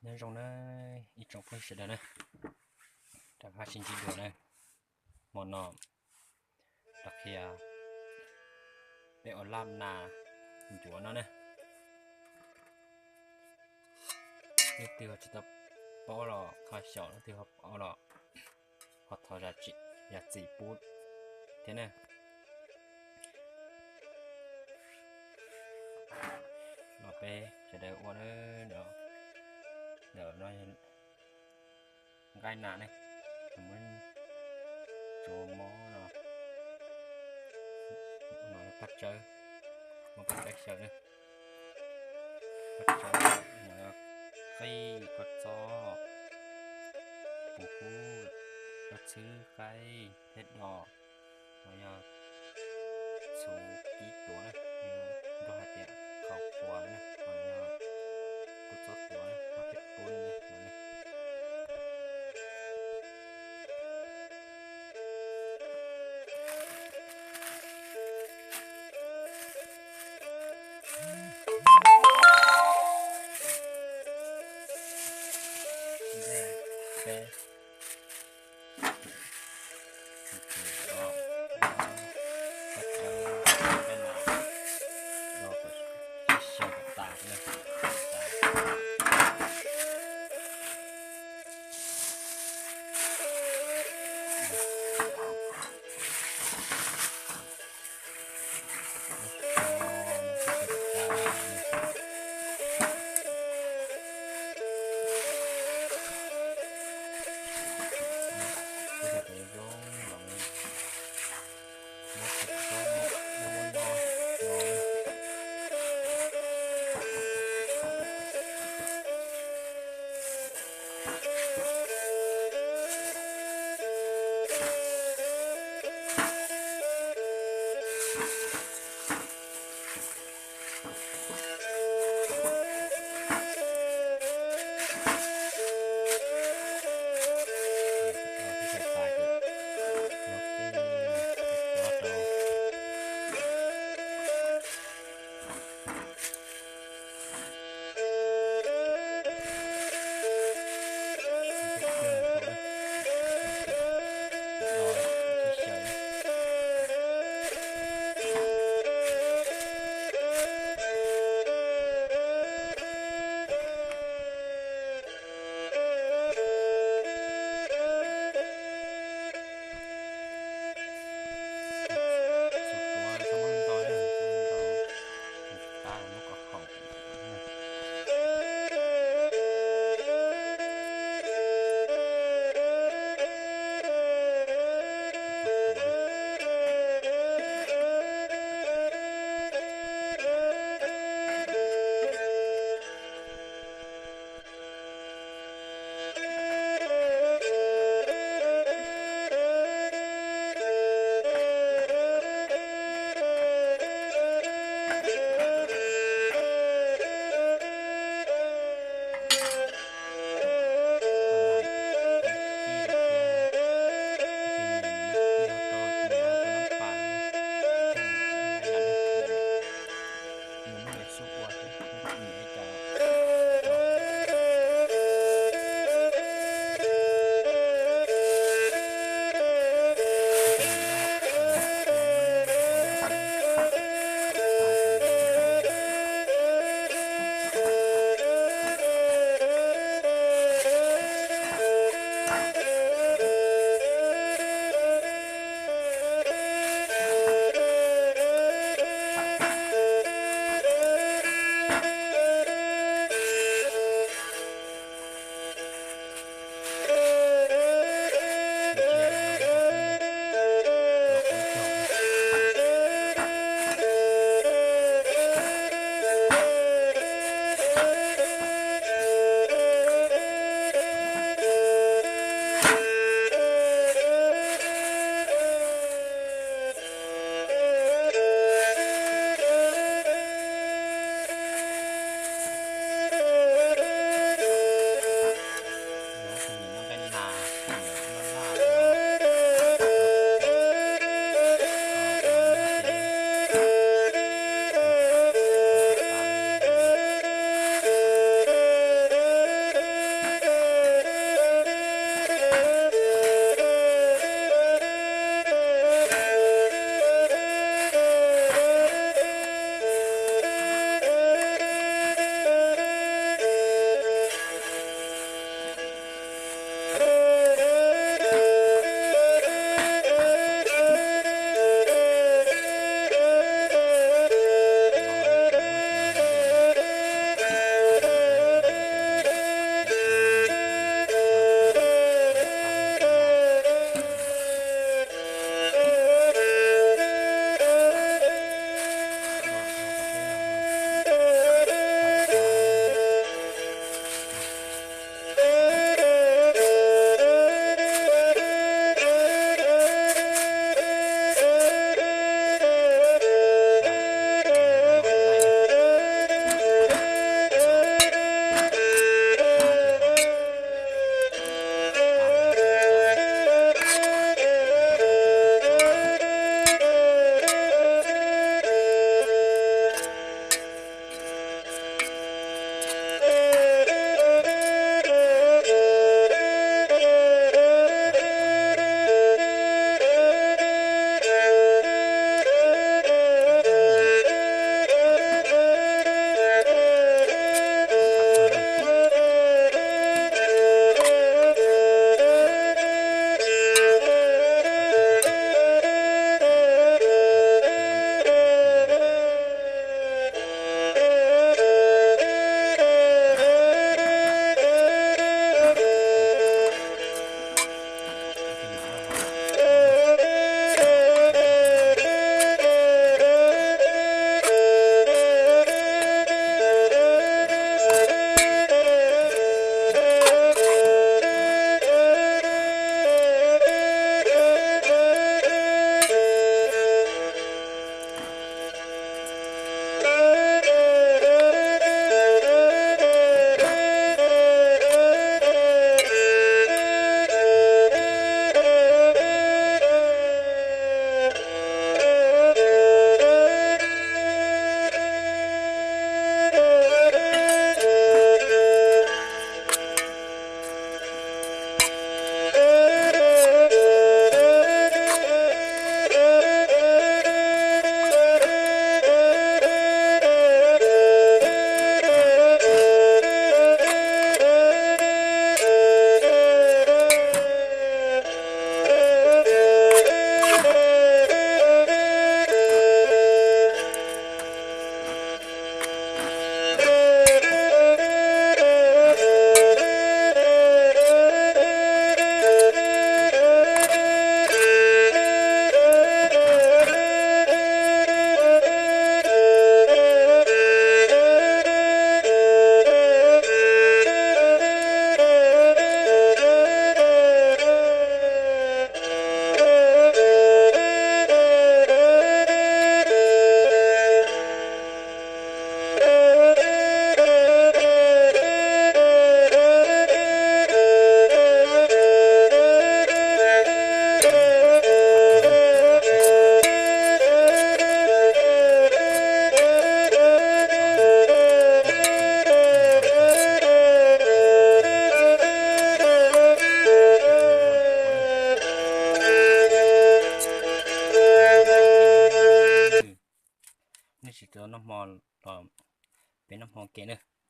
Nyob zoo na ib tsoom phooj ywg sawv daws na, rov qab sib ntsib dua na. Hmo no los qhia peb ua laj nas ncuav no na. Leej twg ho tsis tau paub los ho xyaum, leej twg ho paub los ho thov zam txim pub thiab na. Los peb sawv daws ua na, ntawm no nqaij nas ne, muab tsuav mob no, no paj tsawb, muab paj tsawb xyaw ne, paj tsawb, qij, kua txob, puv hub, kua txhwb, qaib thiab dos. No yog txhuv kib tuav na, nrog hais tias qhaus quav na, no yog kua txob tuav na, no peb pub na.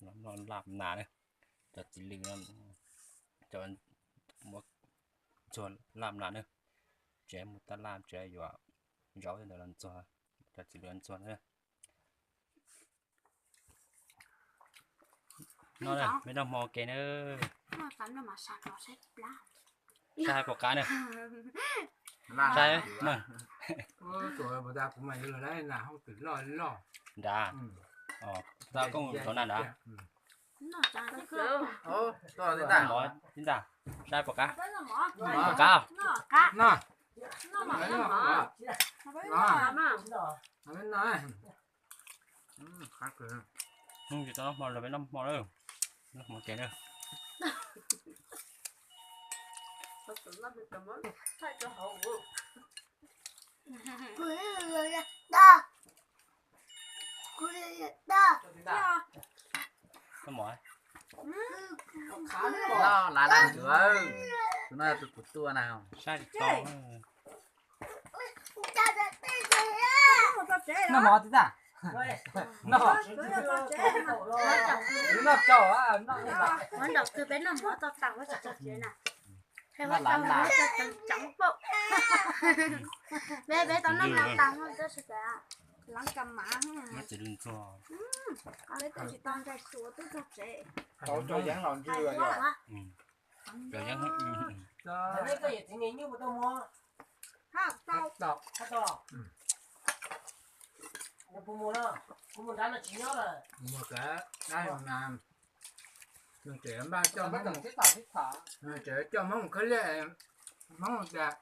Laj nas na, cov txiv lws, cov muab ntxuag laj nas na, tsev mus taj laj tsev yuav zaub ntawd los ntxuag, cov txiv lws ntxuag na. No peb noj hmo ke na. Saib puas qab na. Saib, nrad, tau koj mus rau na nrad. Mov ib ntag, saib puas qab. Puas qab? Tsis tau noj hmo los peb noj hmo na. Noj hmo ke na. Noj mov. Noj las nas ntsuav, tus no tus kuv tua na. Saib tsis tau. Noj mov tib tag. Noj, noj tau, noj. Ua nraum twg peb noj mov tau tas ua tsis tau tsev na. Peb tau noj mov tas tab sis lawv ka mav, peb twb tsis tau ntsais xyuas twb txog tsev. Tau rau yeeb los ntsws. Koj yawm txiv niag nyuj puas tau muag? Tau. Nws puas mus no? Kuv mus nrad no tsis nyob lawm. Mus kav dab na. Nws tseem npaj coj Hmoob, nws tseem coj Hmoob mus khawb liaj, Hmoob tias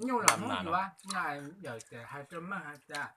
nyuj los Hmoob yuav, yawm tseem hais rau Meej hais tias